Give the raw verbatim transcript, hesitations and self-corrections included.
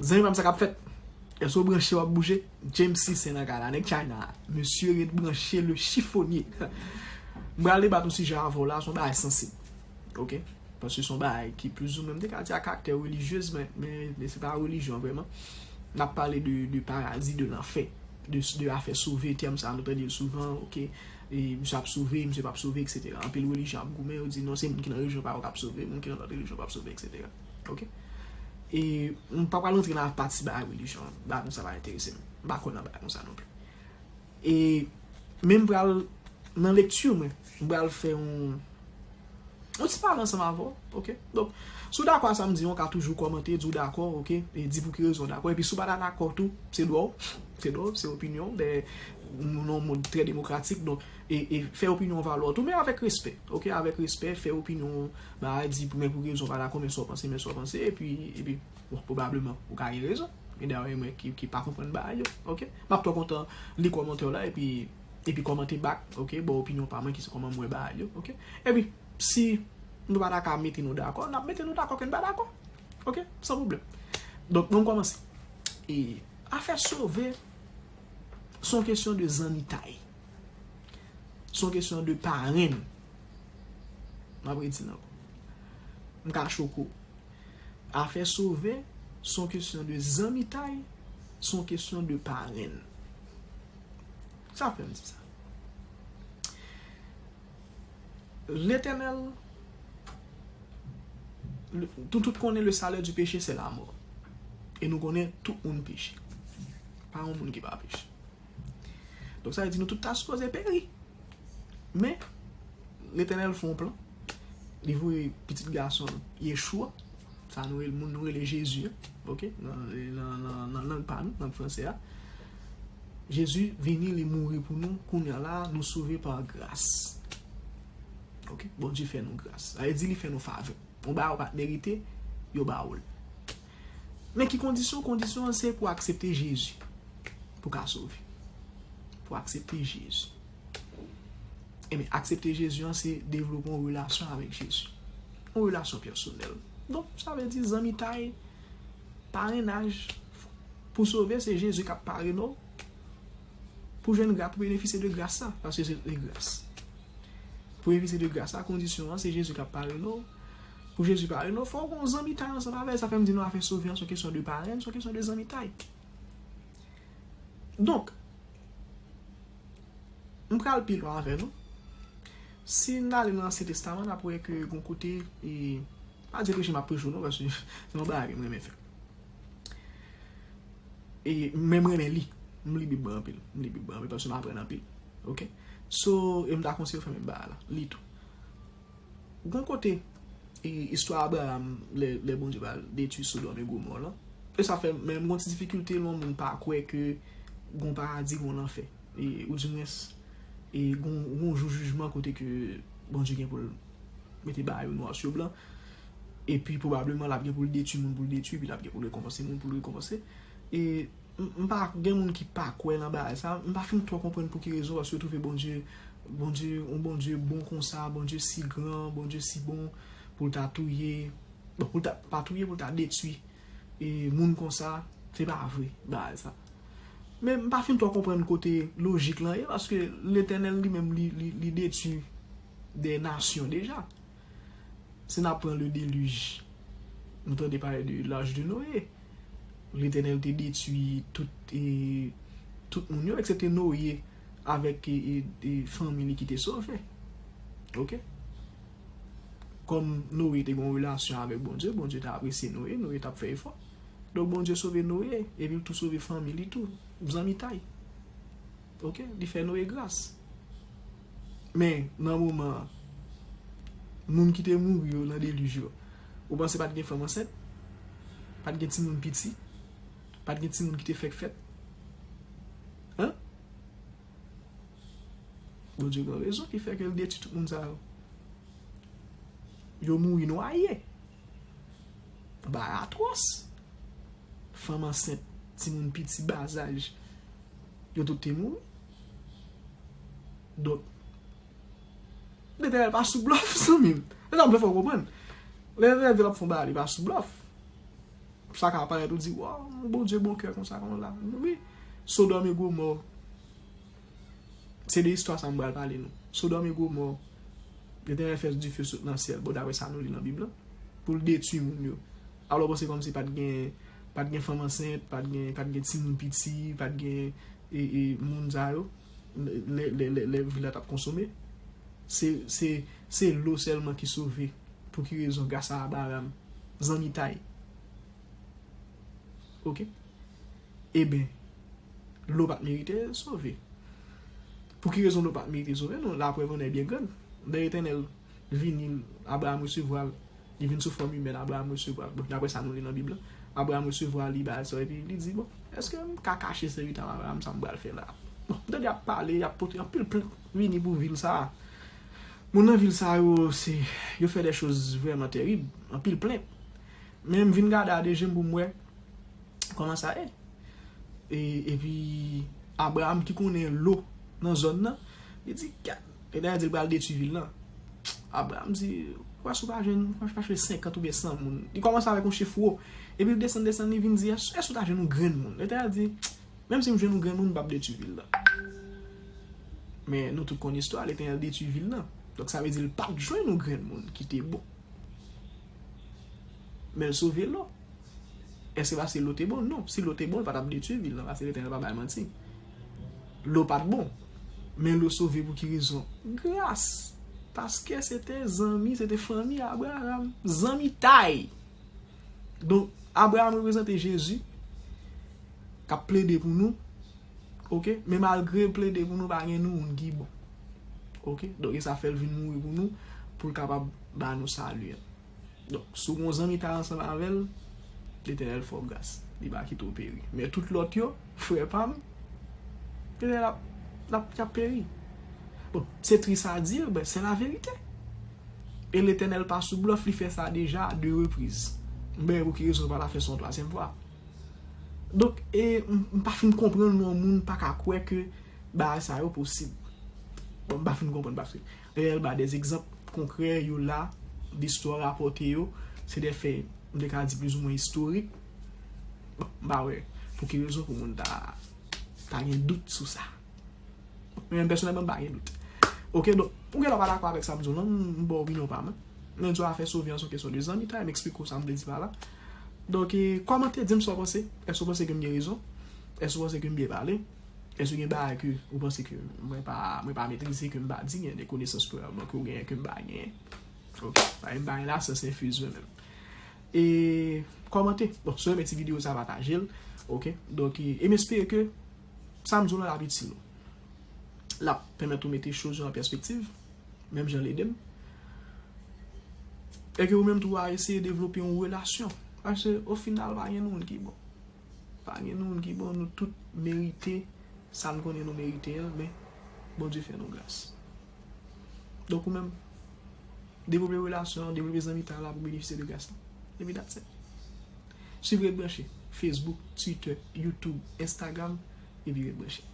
Zanmi pa m, sa k ap fèt? Èske w branche, w ap bouje? James Cisse nan kay la, nèg China. Mesye ret branche, le chiffonnier. M pral debat yon sijè avè w la, se yon bagay sansib. Ok? Paske se yon bagay ki plizoumwen, m te ka di a karaktè relijyez, men, men, men se pa relijyon vrèman. N ap pale de, de paradi, de lanfè, de, de afè sove, tèm sa a, nou tande l souvan, ok? E misye ap sove, misye p ap sove, etsetera. Anpil relijyon ap goumen, yo di non, se moun ki nan relijyon pa yo k ap sove, moun ki nan lòt relijyon p ap sove, etsetera. Ok? E m pa pral rantre nan pati bagay relijyon, bagay konsa pa enterese m. M pa kwè nan bagay konsa non pli. E men m pral, nan lekti mwen, m pral fè yon, yon ti pale ansanm avè w, ok? Donk, si w dakò a sa m di, w ka toujou kòmante, di w dakò, ok? E di pou ki rezon w dakò. Epi si w pa ta dakò tou, se dwa w, se dwa w, se opinyon w, de, nou nan yon mond trè demokratik, donk, e, e fè opinyon w valè w tou, men avèk respè, ok? Avèk respè, fè opinyon w, ba, di pou, men pou ki rezon w pa dakò, men sa w panse, men sa w panse, epi, epi, bon, pwobableman, ou ka gen rezon. Gen de mwen ki, ki pa konprann bagay yo, ok? M ap twò kontan li kòmantè w la, epi, epi kòmante back, ok? Ba w opinyon pa mwen, ki se kòman m wè bagay yo, ok? Epi, si nou pa ta ka mete nou dakò, n ap mete nou dakò ke n pa dakò, ok? San pwoblèm. Donk, bon, m kòmanse. E, afè sove, se yon kesyon de zanmitay. Se yon kesyon de parenn. M ap redi l ankò. M ka choko. Afè sove, se yon kesyon de zanmitay, se yon kesyon de parenn. Sa fè m di sa? Letènèl, le- nou tout konnen le salaire du péché, c'est la mort. E nou konnen tout moun peche. Pa yon moun ki pa peche. Donk, sa vle di nou tout ta sipoze peri. Men, Letènèl fè yon plan. Li voye pitit gason l, Yeshua, sa nou rele, moun nou rele Jezi, ok? Nan, nan, nan, nan lang pa nou, lang franse a. Jezi vini, li mouri pou nou, kounye a la, nou sove pa gras. Ok? Bondye fè nou gras. Sa vle di li fè nou favè. Yon bagay ou pa t merite, yo ba ou l. Men ki kondisyon? Kondisyon an se pou aksepte Jezi. Pou ka sove. Pou aksepte Jezi. Ebyen, aksepte Jezi an se devlope yon relasyon avèk Jezi. Yon relasyon pèsonèl. Donk, sa vle di zanmitay, parennaj. Pou sove, se Jezi k ap parene w. Pou jwenn gras, pou benefisye de gras sa, paske se de gras. Pou benefisye de gras sa, kondisyon an, se Jezi k ap parene w. Pou Jezi parene w, fò w gen yon zanmitay ansanm avè l. Sa fè m di nou afè sove an, se yon kesyon de parenn, se yon kesyon de zanmitay. Donk, m pral pi lwen avè nou. Si n ale nan Ansyen Testaman, n ap wè ke gon kote, e, pa di preche m ap preche w non, paske se yon bagay ke m renmen fè. E, men m renmen li. M li Bib mwen anpil. M li Bib mwen anpil paske m aprann anpil. Ok? So, e m ta konseye w fè menm bagay la. Li tou. Gon kote, e, istwa Abraham, lè, lè Bondye pral detwi Sodòm e Gomò lan. E sa fè, men m gon ti difikilte lè yon moun pa kwè ke gon paradi, gon lanfè. E, oudimwens, e, gon, gon jou jijman kote ke Bondye gen pou l mete bagay yo nwa sou blan. Epi, pwobableman, l ap gen pou l detwi moun pou l detwi, epi l ap gen pou l rekonpanse moun pou l rekonpanse. E, M, m pa gen moun ki pa kwè nan bagay sa. M pa fin twò konprann pou ki rezon, paske yo twouve Bondye, Bondye, yon Bondye bon konsa, Bondye si gran, Bondye si bon, pou l ta touye, bon, pou l ta, pa touye, pou l ta detwi, e, moun konsa, se pa vre, bagay sa. Men m pa fin twò konprann kote lojik lan ye, paske Letènèl li menm, li, li, li detwi de nasyon deja. Si n ap pran le déluge, nou tande pale de laj de Noye. Letènèl te detwi tout, e, tout moun yo, eksepte Noye avèk, e, e, e, fanmi li ki te sove. Ok? Kòm Noye te gen yon relasyon avèk Bondye, Bondye te apresye Noye, Noye t ap fè efò. Donk, Bondye sove Noye, epi l tou sove fanmi li tou, zanmitay. Ok? Li fè Noye gras. Men, nan moman an, moun ki te mouri yo nan delij yo, ou panse pa t gen fanm ansent? Pa t gen timoun piti? Pa t gen timoun ki te fèk fèt? Hein? Bondye gen rezon ki fè ke l detwi tout moun sa yo. Yo mouri nwaye. Bagay atwòs. Fanm ansent, timoun piti, bazaj, yo tout te mouri. Donk, Letènèl pa sou blòf, zanmi m. Se sa m vle fè w konprann. Lè Letènèl di l ap fè yon bagay, li pa sou blòf. Sa ka parèt ou di, waw, Bondye bon kè konsa, konsa. Wi, Sodòm e Gomò. Se de istwa sa m pral pale nou. Sodòm e Gomò, Letènèl fè dife sot nan syèl, bon, daprè sa nou li nan Bib la, pou l detwi moun yo. Alò, bon, se kòmsi pa t gen, pa t gen fanm ansent, pa t gen, pa t gen timoun piti, pa t gen e, e, moun sa yo, lè, lè, lè, lè vil la t ap konsome. Se, se, se Lo sèlman ki sove. Pou ki rezon? Gras a Abraram, zanmitay. Oke? Eben, Lo pa t merite sove. Pou ki rezon Lo pa t merite sove? Non, la preuve en est bien grande. Lè Letènèl vini, Abraram resevwa l, li vin sou fòm imèn, Abraram resevwa l. Bon, daprè sa nou li nan Bib la, Abraram resevwa li, bagay sa, epi li di, bon, èske m ka kache sèvitè m Abraram sa m pral fè la? Bon, m tande y ap pale, y ap pote anpil plent vini pou vil sa a. Moun nan vil sa yo, se, yo fè de choz vrèman tèrib, anpil plent. Men m vin gade a de je m pou m wè kòman sa ye. E, epi, Abraram ki konnen Lo nan zòn nan, li di, gad, Letènèl di l pral detwi vil lan. Abraram di, ou kwè si w pa jwenn, ou pa jwenn senkant oubyen san moun? Li kòmanse avèk yon chif wo. Epi l desann, desann, li vin di, èske, èske w ta jwenn yon grenn moun? Letènèl di, menm si m jwenn yon grenn moun, m p ap detwi vil lan. Men nou tout konn istwa, Letènèl detwi vil lan. Donk sa vle di l pa t jwenn yon grenn moun ki te bon. Men l sove Lo. Èske paske Lo te bon? Non. Si Lo te bon, l pa t ap detwi vil lan, paske Letènèl pa bay manti. Lo pa t bon. Men Lo sove pou ki rezon? Gras. Paske se te zanmi, se te fanmi Abraram. Zanmitay. Donk, Abraram reprezante Jezi k ap plede pou nou. Oke? Men malgre l plede pou nou, pa gen nou moun ki bon. Oke? Donk, e sa fè l vin mouri pou nou, pou l kapab ba nou sali an. Donk, si w gen yon zanmitay ansanm avè l, Letènèl fè w gras. Li pa kite w peri. Men tout lòt yo, frè pa m, Letènèl ap, l ap, y ap peri. Bon, se tris a dire, ben, se laverite. E Letènèl pa sou blòf, li fè sa deja a de repriz. M pa wè pou ki rezon l pa ta fè sa yon twazyèm fwa. Donk, e, m, m pa fin konprann yon moun pa ka kwè ke bagay sa yo posib. Bon, m pa fin konprann paske Letènèl ba de egzanp konkrè, yo la, listwa rapòte yo, se de fè, m te ka di plizoumwen istorik. Bon, m pa wè pou ki rezon pou moun ta, ta gen dout sou sa. Men menm pèsonèlman, m pa gen dout. Oke, donk, ou gen dwa pa dakò avèk sa m di w lan, m, m ba w opinyon pa m. Men m di w afè sove an se yon kesyon de zanmitay, m eksplike w sa m vle di pa la. Donk, e, kòmante, di m sa w panse. Èske w panse ke m gen rezon? Èske w panse ke m byen pale? Èske gen bagay ke ou panse ke mwen pa, mwen pa metrize, ke m pa di, gen de konesans pwobableman ke w genyen ke m pa genyen? Oke, pa m pa gen lasyans enfiz mwen menm. E kòmante. Bon, si w renmen ti videyo sa, pataje l. Oke? Donk, e, e m espere ke sa m di w lan l ap itil ou. L ap pèmèt ou mete choz yo an pèspektiv, menm jan l ede m. E ke ou menm tou w a eseye devlope yon relasyon. Paske, o final, pa gen moun ki bon. Pa gen moun ki bon, nou tout merite sa n konnen nou merite an, men Bondye fè nou gras. Donk ou menm, devlope relasyon an, devlope zanmitay la pou benefisye de gras la. Epi that's it. Swiv Ret Branche, Facebook, Twitter, YouTube, Instagram, epi Ret Branche.